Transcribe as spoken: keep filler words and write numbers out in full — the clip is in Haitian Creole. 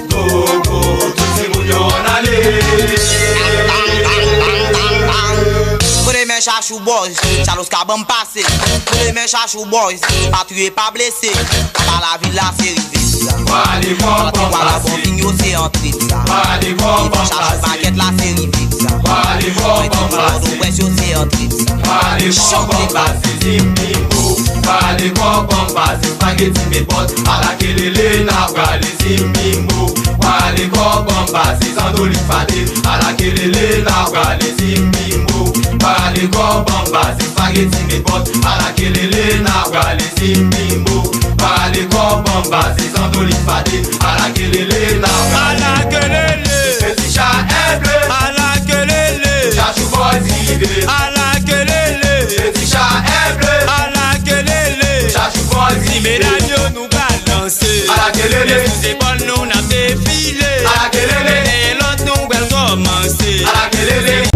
Gogo, tout timoun yo ann ale. Mwen renmen Chachou Boys, Charles ka ban m pase. Mwen renmen Chachou Boys, pa touye, pa blese. Anba lavil la, se rive sa. Pale kò, ban m pase. Bòdvwa la, Bòvin yo, se antre sa. Pale kò, ban m pase. Devan Chachou Makèt la, se rive sa. Pale kò, ban m pase. Pòtoprens yo, se antre sa. Pale kò, ban m pase. Zimbibo. Pale kò, ban m pase. Spaghetti, mepòt, alakelele, n a prale. Zimbibo. Pale kò, ban m pase. Zandolit, fade, alakelele, n a prale. Zimbibo. Pale kò, ban m pase. Spaghetti, mepòt, alakelele, n a prale. Zimbibo. Pale kò, ban m pase. Zandolit, fade, alakelele, n a prale. Alakelele. Peti cha e ble. Alakelele. Chachou Boys rive. Alakelele. Peti cha e ble. Alakelele. Chachou Boys rive. Ti medam yo, nou pral danse. Alakelele. Men sou zepòl nou, n ap defile. Alakelele. Youn dèyè lòt, nou pral kòmanse. Alakelele.